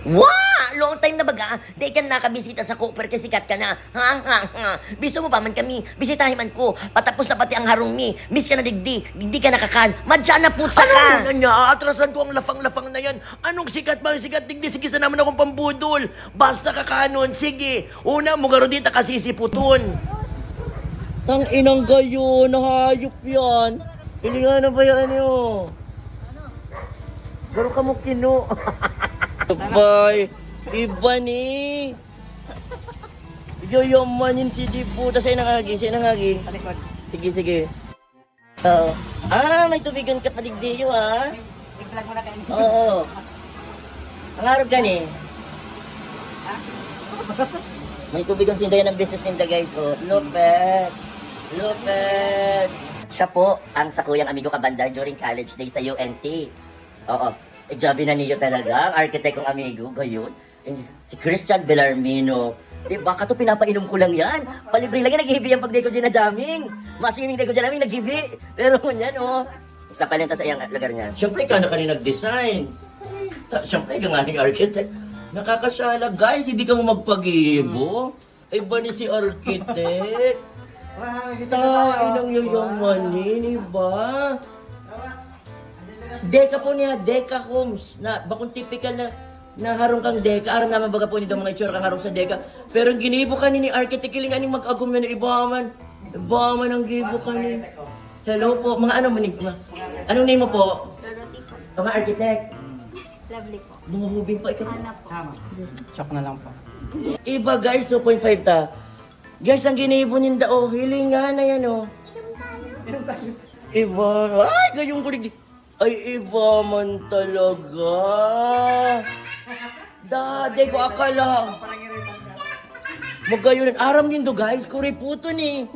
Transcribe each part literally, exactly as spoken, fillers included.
Wa! Long time na baga, di ka nakabisita sa ko, perke sikat ka na. Ha? Ha? Ha? Bisto mo pa man kami, bisitahin man ko. Patapos na pati ang harong mi. Miss ka na digdi, digdi ka nakakan. Madya na putsa ka! Ano na niya? Atrasan ko ang lafang-lafang na yan. Anong sikat ba? Sikat digdi, sige sa naman akong pambudol. Basta kakanon, sige. Una mo, garo di ta kasisiputon. Tang inang gayo, nahayop yan. Pilingan na ba yan, ano? Garo ka mo kino. Bay, iba ni. Yoyomanin si Dipo. Tas ay nangagi, siya nangagi. Talikod. Sige, sige. Oo. Ah, may tubigan ka pa digdiyo, ah. I-vlog mo na kayo. Oo. Ang arog ka ni. May tubigan sinda yan ang business ninda, guys. Oh, lupet. Lupet. Siya po ang sakuyang amigo kabanda during college days sa U N C. Oo. Eh, grabe na niyo talaga, ang architect kong amigo, gayon. Eh, si Christian Belarmino. Di ba? Kato pinapainom ko lang yan. Palibre lang yan, naghihibi yan pag di ko ginajaming. Maswimming di ko ginajaming, naghibi. Pero yan, oh. Sa palenta sa iyang lugar niya. Siyempre, ikaw na ka rin nag-design. Ta- Siyempre, ikaw nga rin architect. Nakakasala, guys, hindi ka mo magpag-iibo. Iba ni si architect. Ta, inang yoyomanin, iba. Deka po niya, Deka Homes. Na, bakong typical na, na harong kang Deka. Aram naman baga po nito mga itsura kang harong sa Deka. Pero ang ginibo ka ni, ni architect, kiling aning mag-agom yun, iba man. Iba man ang gibo ka ni. Hello po, mga ano man ni, ma-, anong name mo po? Dorothy po. Mga architect. Lovely po. Mga hubing pa ikaw. Ana po. Tama. Chok na lang po. Iba guys, two point five ta. Guys, ang ginibo ninda, oh, hilingan na yan, oh. Iba. Ay, gayong kulig. Ay, iba man talaga. Dati ko akala. Magayon, aram nindo, guys, kuriputo ni.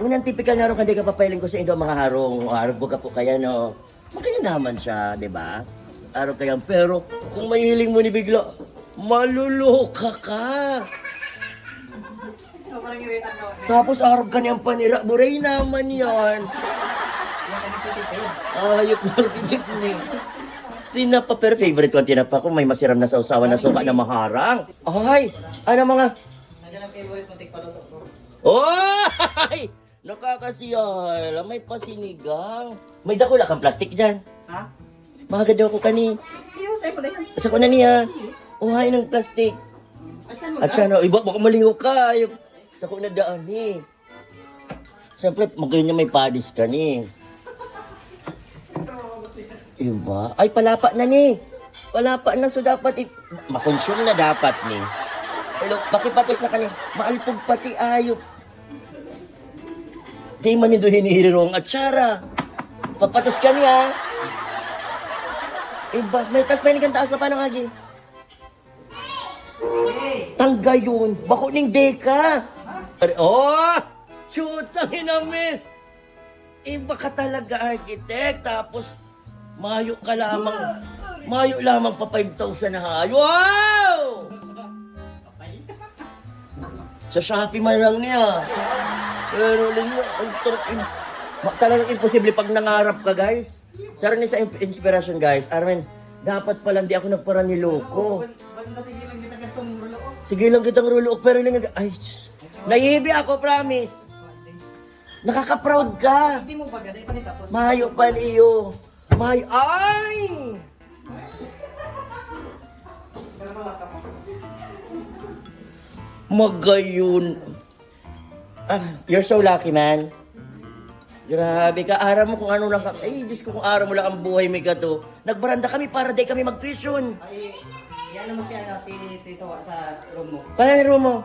Unang tipikal na ron, kadi ka papahiling ko sa indo, mga harong, harong buga po kaya, no? Magayon naman siya, di ba? Harong kaya, pero kung mahiling mo ni bigla, maluloka ka. Tapos arog ka niyang panira, buray naman yan. Ayop na rin ni. Tinapa, pero favorite ko ang tinapa ko. May masiram na sausawan na suka na maharang. Ay, ano mga... Nandiyan ang favorite mo, tigpaluto ko. Oh! Ay! Nakakasiyal, may pasinigang. May dakula kang plastic dyan. Ha? Mahagad daw ako kani. Iyo, sa'yo ko na yan. Sa ko na niya. Uhay ng plastic. At saan mo At na? Siya na, iba, baka maliho ka. Yung, sa ko na daan eh. Siyempre, magayon niya may padis ka ni. Iba. Ay, palapa na ni. Palapa na, so dapat i-, makonsume na dapat ni. Hello, pakipatos na kani. Maalpog pati ayop. Di man nindo hinihirirong at sara. Papatos ka niya. Iba, may tas pa yung taas na paano agi? Tanggayon, bako ning deka. Oh! Shoot, ang hinamis! Iba ka talaga, architect. Tapos, mayo ka lamang, mayo lamang pa five thousand na hayo. Wow! Sa Shopee man lang niya. Pero, linyo, ang tar-, im-, ma-, talagang imposible pag nangarap ka, guys. Saro ni sa imp-, inspirasyon, guys. Armin, dapat pala hindi ako nagparaniloko. Basta sige lang kita gantong rulo, oh. Sige lang kitang rulo, pero lang, ay, sus. Nahihibi ako, promise. Nakaka-proud ka. Hindi mo ba ganun? Panitapos. Mayo pa niyo. May, ay! Magayon. Ah, you're so lucky, man. Grabe ka, aram mo kung ano lang ka, ay, Diyos ko, kung aram mo lang ang buhay may gato. Nagbaranda kami para di kami mag-tuition. Ay, yan mo si, ano, si Tito sa room mo. Kaya ni room mo?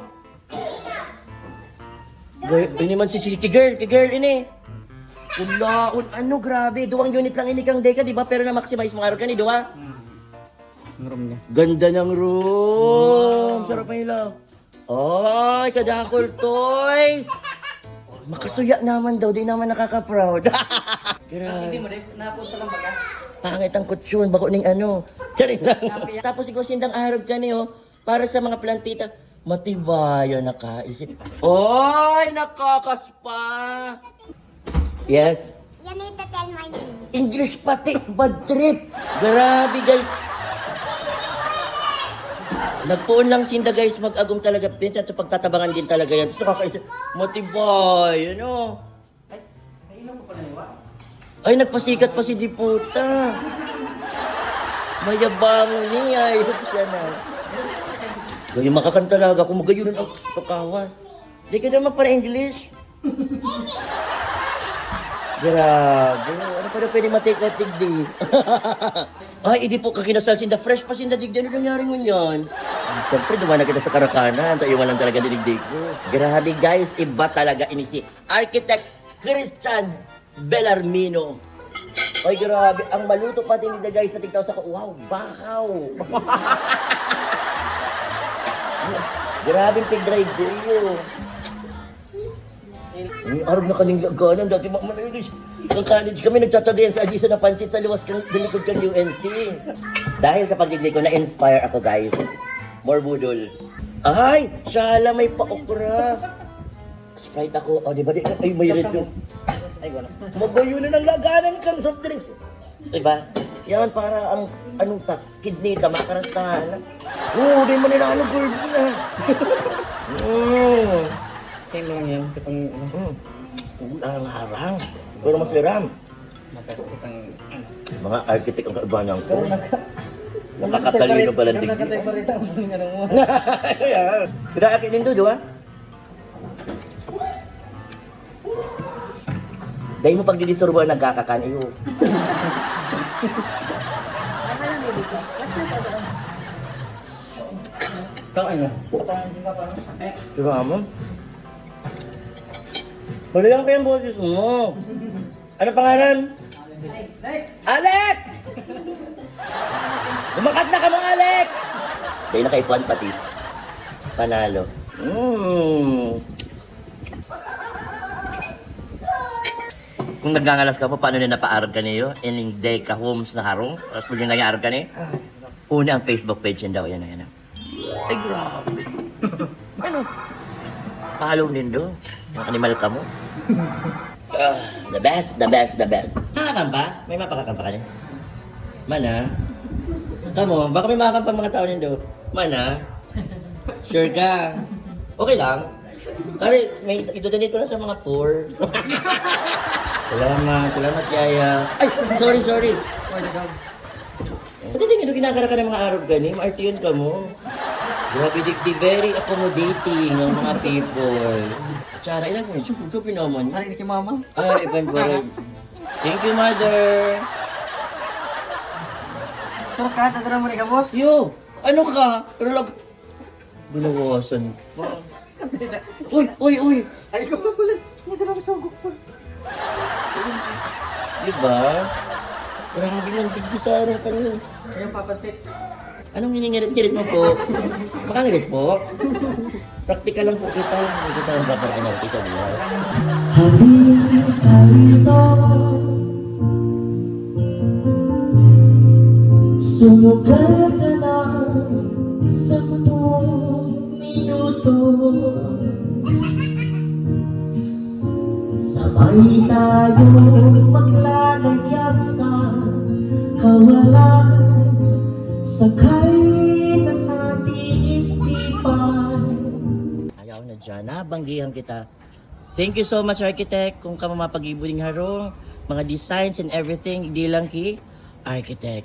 Girl, ini man si, si, ki girl, ki girl, ini. Ulaon, ano, grabe, duwang unit lang ini kang deka, di ba? Pero na-maximize mo araw ka ni duwa. Hmm. Ang room niya. Ganda ng room. Wow. Sarap ang ilaw. Oy, kadakol toys! Makasuya naman daw, di naman nakaka-proud. Grabe. Hindi mo rin, napunta lang baga. Pangit ang kutsyon, bako ning ano. Charing lang. Tapos ikaw sindang arog ka niyo, para sa mga plantita, matibayan nakaisip. Oy, nakakaspa! Yes. Yan ay tatal money. English pati, bad trip. Grabe, guys. Nagpoon lang sinda, guys, mag-agom talaga, minsan sa pagtatabangan din talaga yan. Tapos nakakaisip, matibay, ano? Ay, nainom ko pala yung wa? Ay, nagpasikat pa si Diputa. Mayabang niya, ayos siya na. Gaya makakanta talaga kung magayon ang tukawan. Di ka naman para English. Grabe. Ano pa na pwede matik-atik di? Ay, idi po kakinasal sinda. Fresh pa sinda digdi. Ano nangyari ngunyan? Siyempre, dumaan na kita sa karakanan. Tayo lang talaga digdi ko. Grabe, guys. Iba talaga ini si Architect Christian Bellarmino. Ay, grabe. Ang maluto pa din nila, guys, na tigtaw sa ka-, wow, bahaw. Grabe, pig-dry guyo. Ang arog na kaning laganan, dati ma-, ma-, ang college kami, nagtsatsaga yan sa Ajiso na pansit sa luwas kan, sa likod kan U N C. Dahil sa pagdigdi ko, na-inspire ako, guys. More budol. Ay! Shala, may pa-okra. Sprite ako. O, di ba? Di, ay, may Red Bull. Ay, wala. Magayon na ng laganan kan soft drinks. Diba? Yan para ang, anong ta, kidney ta, makarastahan na. Oo, di mo nila ano, gold na. Mm. Same lang yan. Itong, ano, Mm. Uy, ang harang. Pero mas liram. Masakit itong, ano. Mga architect ang kaibahan ko. Pero naka-, Nakakatalino naka-separate, pala pero digdi. Naka-separate ang, ano mo. Yan. Kita akin din to, di ba? Dahil mo pagdidisturbo ang nagkakakan, iyo. Tama na. Diba mo? Balikan ko yung boses mo. Ano pangalan? Alex! Umakat na ka mo, Alex! Dahil nakaipuan patis. Panalo. Mm. Kung nagngangalas ka po, paano na napaarog ka niyo? Ining day ka homes na harong? Tapos pwede nag-aarog ka ni? Una ang Facebook page yun daw. Yan, yan. Ay, grabe. Ano? Follow nindo. Mga animal ka mo. Ah, the best, the best, the best. Makakanta? May mapakakanta ka niya? Mana? Kamo, baka may makakanta mga tao nindo. Mana? Sure ka? Okay lang? Pare, may idodonate ko lang sa mga poor. Salamat, salamat, Yaya. Ay, sorry, sorry. For the dogs. Pati din ito, kinakarakan ng mga arog gani, maartiyon ka mo. Grabe, di, di very accommodating ang mga people. Tsara, ilang mo yun? Siyempre, gabi naman. Ano ni mama? Ay, iban ko rin. Thank you, mother. Sure ka? Tatara mo ni ka, boss? Yo, ano ka? Pero lag-, binawasan pa. Uy, uy, uy! Ay, ikaw pa pala. Hindi lang sugok pa. Di ba? Grabe man, digdi sa araw ka niyo. Ayun, papansit. Anong hiningirit-ngirit mo po? Makangirit po? Praktikal lang po kita. Hindi kita nagpapakianarti sa buhay. Halika rito. Sumugal ka na sampung minuto. Sabay tayo maglalagyak sa kawalan, sakay ng ating isipan. Ayaw na dyan, nabanggihan kita. Thank you so much, Architect. Kung ka mapag-ibo ning harong, mga designs and everything, di lang ki Architect.